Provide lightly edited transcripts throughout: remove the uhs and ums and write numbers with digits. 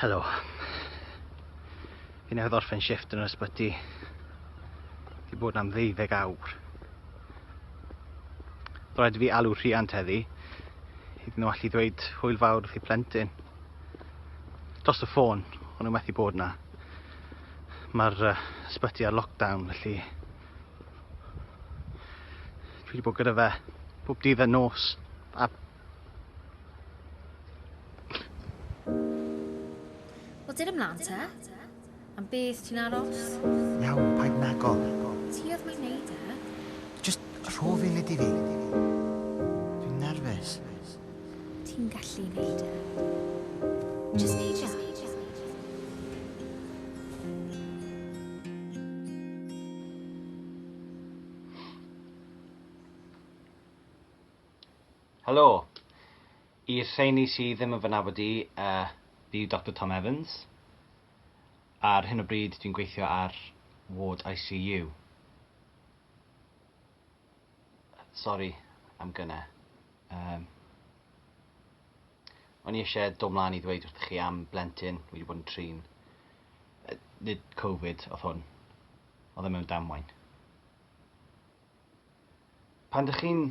Helo. Fi newydd orffen shifft yn yr ysbyty. Di bod am ddeuddeg awr. Rhaid i fi alw rhiant heddi iddyn nhw allu ddweud hwyl fawr wrth eu plentyn. Dros y ffôn, o'n nhw methu bod 'na. Mae'r uh, ysbyty ar lockdown, felly dwi wedi bod gyda fe bob dydd a nos a Wel, dyn ymlaen te. Am beth ti'n aros? Iawn, paid nago. Ti oedd mae'n neud e. Just rho funud i fi. Dwi'n nerfus. Ti'n gallu neud e. Just neud e. Helo! I'r rheini sydd ddim yn fy nabod i, uh, fi yw Doctor Tom Evans. Ar hyn o bryd dwi'n gweithio ar ward ICU. Sori am gynne. Um, o'n i eisiau dod mlaen i ddweud wrthych chi am blentyn wedi bod yn trin. Nid Covid oedd hwn. Oedd e mewn damwain. Pan dych chi'n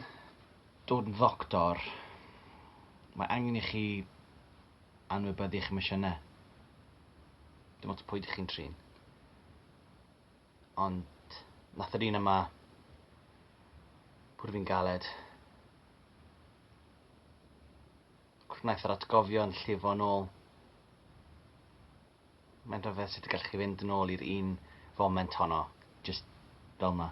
dod yn ddoctor, mae angen i chi anwybyddu eich emosiynau. Dim ots pwy dych chi'n trin. Ond nath yr un yma bwrw fi'n galed. Gwnaeth yr atgofion llifo nôl. Mae'n rhyfedd sut y gallech chi fynd yn ôl i'r un foment honno, jyst fel 'na.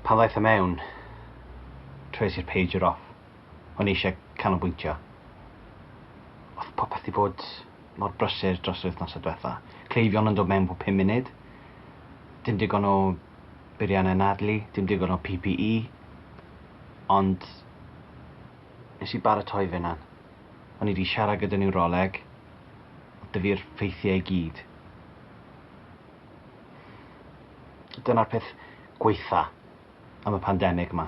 Pan ddaeth e mewn, troes i'r pager off. O'n i eisiau canolbwyntio. Oedd popeth 'di bod mor brysur dros yr wythnosau diwetha. Cleifion yn dod mewn pob pum munud. Dim digon o beiriannau anadlu, dim digon o PPE. Ond nes i baratoi fy hunan. O'n i 'di siarad gyda niwroleg. Oedd 'da fi'r ffeithiau i gyd. Dyna'r peth gwaetha am y pandemig 'ma.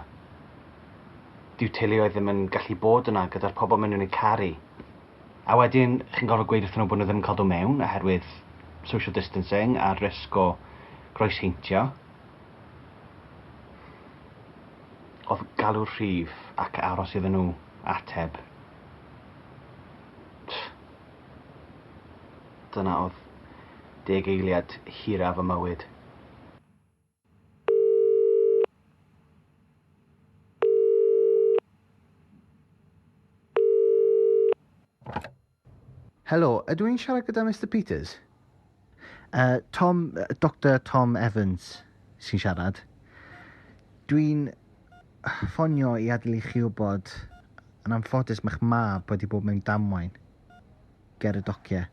Dyw teuluoedd ddim yn gallu bod yna gyda'r pobl maen nhw'n eu caru. A wedyn chi'n gorfod gweud wrthyn nhw bod nhw ddim yn cael dod mewn oherwydd social distancing a'r risg o groesheintio. Oedd galw'r rhif ac aros iddyn nhw ateb. Dyna oedd deg eiliad hiraf fy mywyd. Helo, ydw i'n siarad gyda Mister Peters? Tom, Doctor Tom Evans sy'n siarad. Dwi'n ffonio i adael i chi wybod, yn anffodus mae'ch mab wedi bod mewn damwain ger y dociau.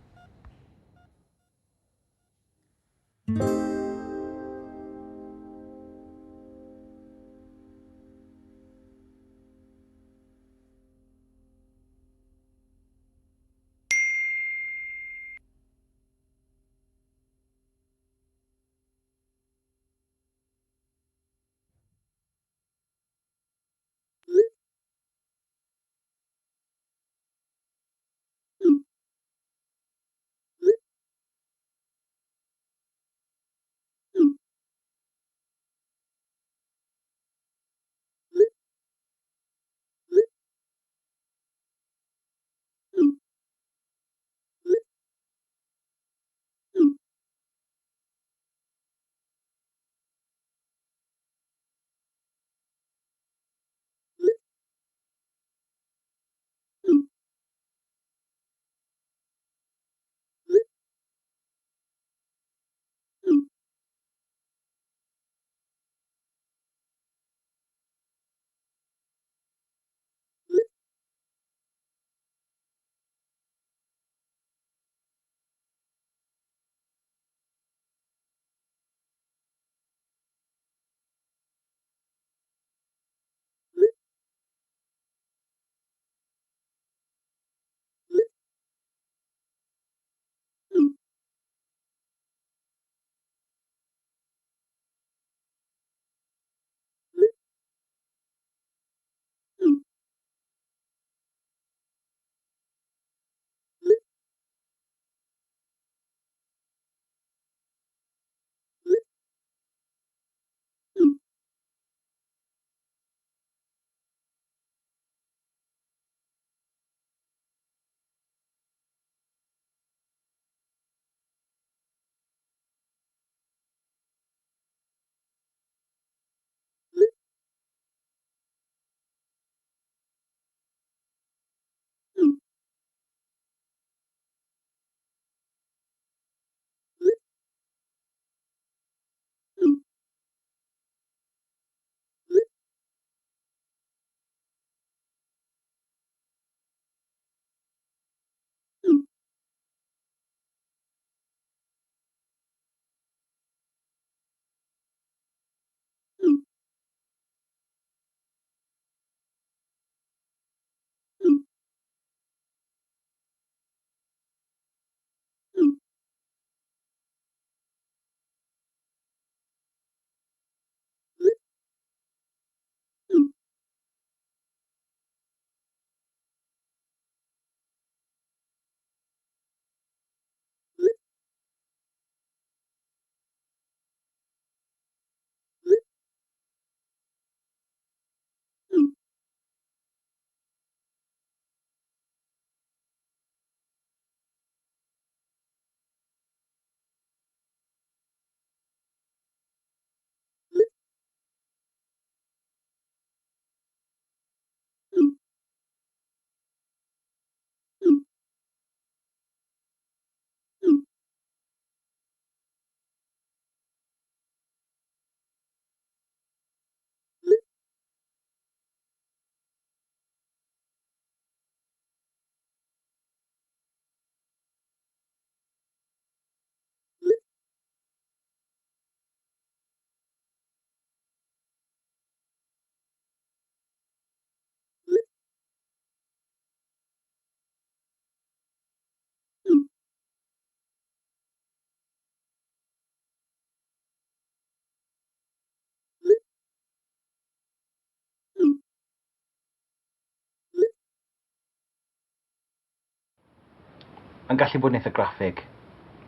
Mae'n gallu bod yn eitha graffig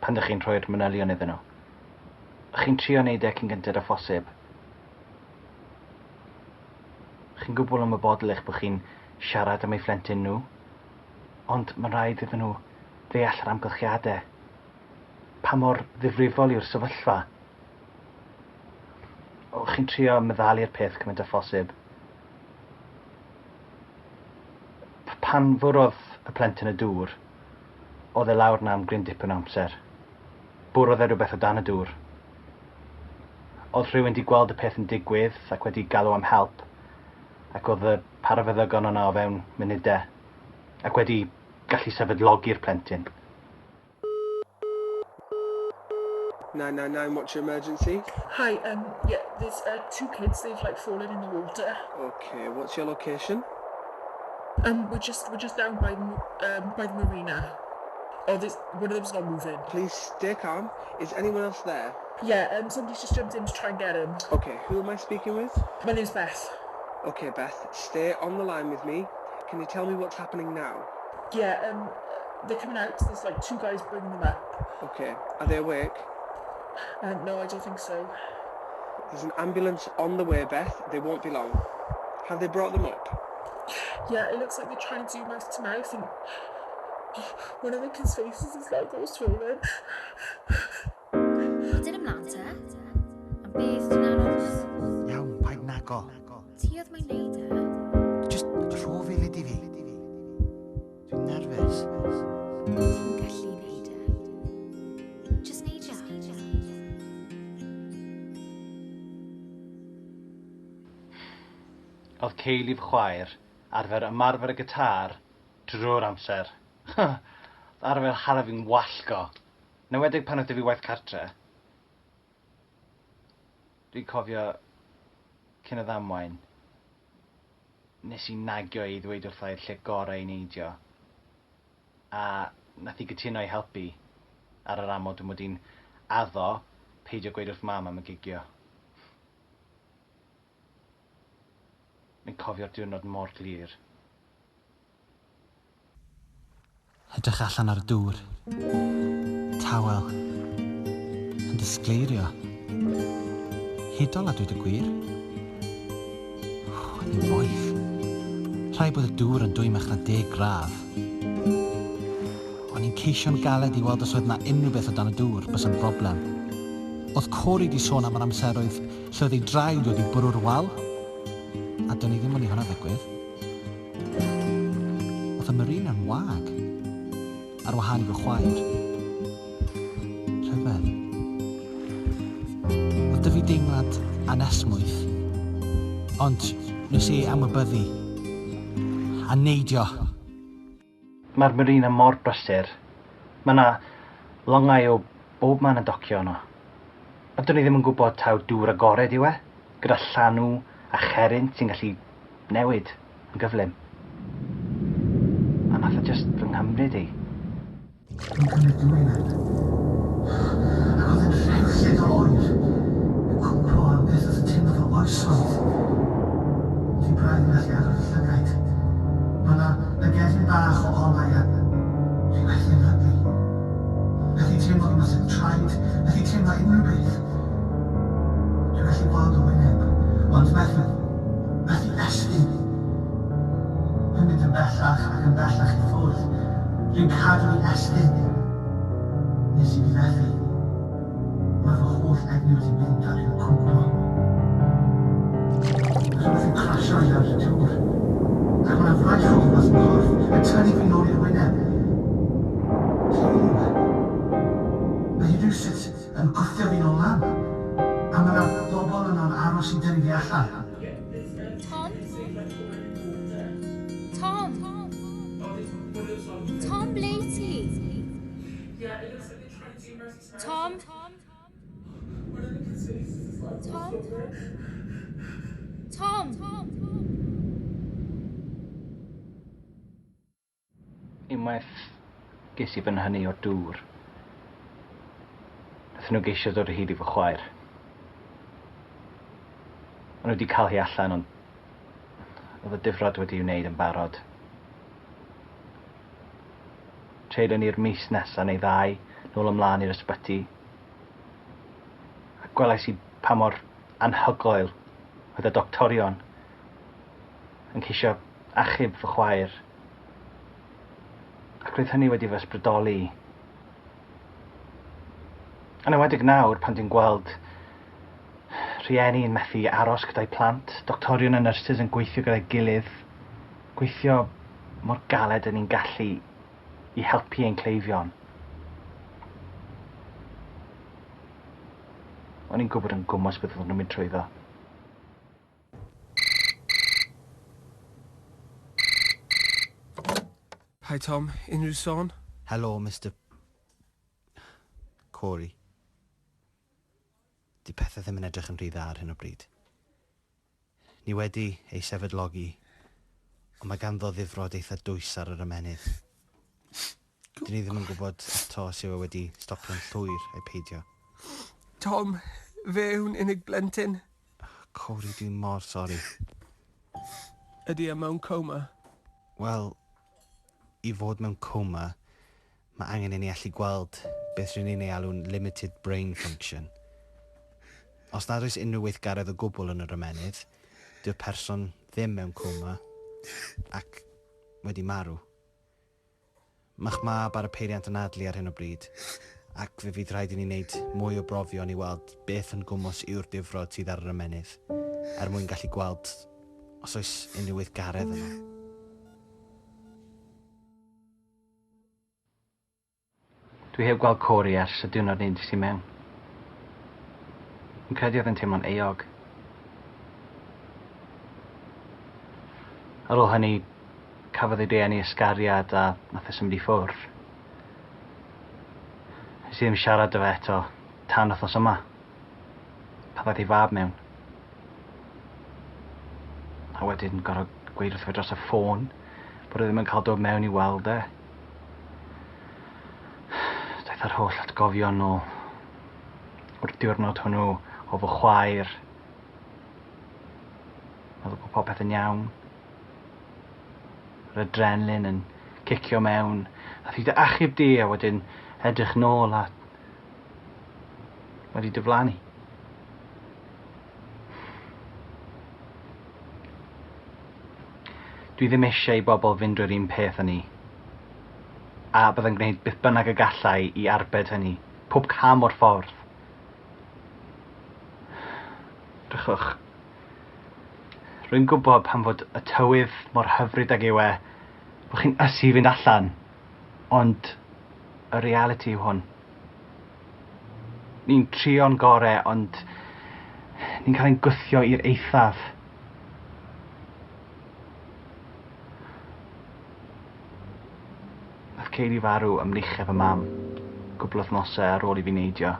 pan dych chi'n rhoi'r manylion iddyn nhw. Chi'n trio neud e cyn gynted â phosib. Chi'n gwbl ymwybodol eich bod chi'n siarad am eu phlentyn nhw, ond mae'n rhaid iddyn nhw ddeall yr amgylchiadau. Pa mor ddifrifol yw'r sefyllfa? O, chi'n trio meddalu'r peth cymaint â phosib. Pan fwrodd y plentyn y dŵr, oedd e lawr 'na am gryn dipyn o amser. Bwrodd e rhywbeth o dan y dŵr. Oedd rhywun 'di gweld y peth yn digwydd ac wedi galw am help, ac oedd y parafeddygon yno o fewn munudau, ac wedi gallu sefydlogi'r plentyn. 999, what's your emergency? Hi, yeah, there's two kids, they've like fallen in the water. Okay, what's your location? We're just down by the marina. Oh, there's one of them's not moving. Please stay calm. Is anyone else there? Yeah, somebody's just jumped in to try and get him. Okay, who am I speaking with? My name's Beth. Okay, Beth, stay on the line with me. Can you tell me what's happening now? Yeah, they're coming out. There's like two guys bringing them up. Okay, are they awake? No, I don't think so. There's an ambulance on the way, Beth. They won't be long. Have they brought them up? Yeah, it looks like they're trying to do mouth to mouth, and one of the kids' faces is like all swollen. Dyn ymlaen te. Am beth ti'n aros? Iawn, paid nago. Ti oedd mae'n neud e. Just rho fi lid i fi. Dwi'n nerfus. Ti'n gallu neud e. Just neidio. Oedd Kaylee fy chwaer arfer ymarfer y gitar drwy'r amser. Oedd arfer hala fi'n wallgo. Yn enwedig pan oedd 'da fi waith cartre. Dwi'n cofio cyn y ddamwain, nes i nagio i ddweud wrtha i'r lle gorau i neidio. A nath hi gytuno i helpu ar yr amod mod i'n addo peidio gweud wrth mam am y gigio. Fi'n cofio'r diwrnod mor glir. Edrych allan ar y dŵr. Tawel. Yn disgleirio. Hudol a dweud y gwir. Oedd hi'n boeth. Rhaid bod y dŵr yn dwymach na 10 gradd. O'n i'n ceisio'n galed i weld os oedd 'na unrhyw beth o dan y dŵr, bysa'n broblem. Oedd Corey 'di sôn am yr amseroedd lle oedd ei draed wedi bwrw'r wal, a do'n i ddim ond i hwnna ddigwydd. Oedd y marina yn wag, ar wahân i fy chwaer. Rhyfedd. Oedd 'da fi deimlad anesmwyth, ond nes i ei anwybyddu a neidio. Mae'r marina mor brysur. Mae 'na longau o bob man yn docio yno. A do'n i ddim yn gwybod taw dŵr agored yw e, gyda llanw a cherrynt sy'n gallu newid yn gyflym. A nath o jyst fy nghymryd i. Mae'n cymryd dwy Ac oedd yn rhewllyd o oer. Yn cwmpo am beth oedd yn teimlo fel oesoedd. Dwi braidd yn gallu agor fy llygaid. Mae yna lygedyn bach o olau a dwi methu anadlu. Methu teimlo fy mysedd traed, methu teimlo unrhyw beth. Dwi'n gallu gweld y wyneb, ond methu estyn. Mae'n mynd yn bellach ac yn bellach i ffwrdd. Dwi'n cadw i estyn. Nes i fi fethu. Mae fy holl egni wedi mynd a dwi'n cwmpo. Rhywbeth yn crasio i lawr y dŵr. Ac mae 'na fraich o gwmpas fy nghorff yn tynnu fi nôl i'r wyneb. Pwy yw e? Mae hi rywsut yn gwthio fi nôl lan. A mae 'na bobl yno'n aros i dynnu fi allan. Tom? Tom? Tom, ble ti? Tom? Tom? Tom? Unwaith ges i fy nhynnu o'r dŵr, nathon nhw geisio dod o hyd i fy chwaer. O'n nhw wedi cael hi allan, ond oedd y difrod wedi ei wneud yn barod. Treulion ni'r mis nesa neu ddau nôl ymlaen i'r ysbyty. A gwelais i pa mor anhygoel oedd y doctorion yn ceisio achub fy chwaer. Ac roedd hynny wedi fy ysbrydoli i. Yn enwedig nawr pan dwi'n gweld rhieni yn methu aros gyda'u plant, doctorion a nyrsys yn gweithio gyda'i gilydd, gweithio mor galed yn ni'n gallu i helpu ein cleifion. O'n i'n gwybod yn gwmws beth oedden nhw'n mynd trwyddo. Hi Tom, unrhyw sôn? Helo, Mr Corey. Di pethau ddim yn edrych yn rhy dda ar hyn o bryd. Ni wedi ei sefydlogi, ond mae ganddo ddifrod eitha dwys ar yr ymennydd. Dyn ni ddim yn gwybod eto os yw e wedi stopio'n llwyr ai peidio. Tom, fe yw'n unig blentyn. Corey, dwi'n mor sori. Ydy e mewn coma? Wel, i fod mewn coma, mae angen i ni allu gweld beth rŷn ni'n ei alw'n limited brain function. Os nad oes unrhyw weithgaredd o gwbl yn yr ymennydd, dyw'r person ddim mewn coma ac wedi marw. Mae'ch mab ar y peiriant anadlu ar hyn o bryd, ac fe fydd rhaid i ni wneud mwy o brofion i weld beth yn gwmws yw'r difrod sydd ar yr ymennydd, er mwyn gallu gweld os oes unrhyw weithgaredd yno. Dwi heb gweld Corey ers y diwrnod neidis i mewn. Fi'n credu oedd e'n teimlo'n euog. Ar ôl hynny, cafodd ei rieni ysgariad a nath e symud i ffwrdd. Nes i ddim siarad 'da fe eto tan wythnos yma, pan ddaeth ei fab mewn. A wedyn gor'o' gweud wrtho fe dros y ffôn bod e ddim yn cael dod mewn i weld e. Daeth yr holl atgofion nôl o'r diwrnod hwnnw o fy chwaer. Meddwl bod popeth yn iawn. Yr adrenalin yn cicio mewn. Nath hi dy achub di a wedyn edrych nôl a wedi diflannu. Dwi ddim eisiau i bobl fynd drwy'r un peth â ni. A byddai'n gwneud beth bynnag y gallai i arbed hynny, pob cam o'r ffordd. Drychwch. Rwy'n gwybod pan fod y tywydd mor hyfryd ag yw e, bod chi'n ysu i fynd allan, ond y realiti yw hwn. Ni'n trio'n gore, ond ni'n cael ein gwthio i'r eithaf. Nath Kayleigh farw ym mrichau fy mam, cwpl o wythnosau ar ôl i fi neidio.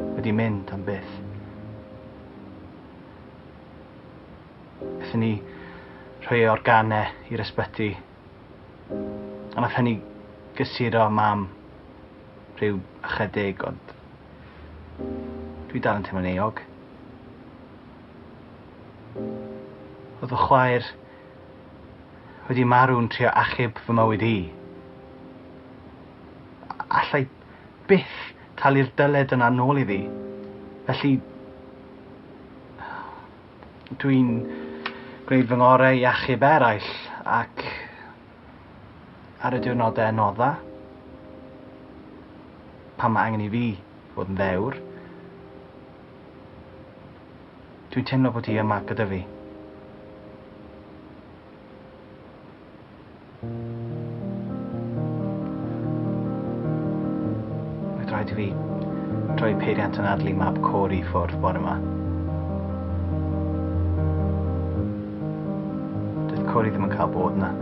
Wedi mynd am byth. Aethon ni rhoi ei organau i'r ysbyty. A nath hynny gysuro mam rhyw ychydig, ond dwi dal yn teimlo'n euog. Oedd fy chwaer wedi marw'n trio achub fy mywyd i. Allai byth talu'r dyled yna nôl iddi. Felly, dwi'n gwneud fy ngorau i achub eraill ac ar y diwrnodau anodda, pan mae angen i fi fod yn ddewr, dwi'n teimlo bod hi yma gyda fi. Roedd rhaid i fi droi peiriant anadlu mab Corey i ffwrdd bore 'ma. Doedd Corey ddim yn cael bod 'na.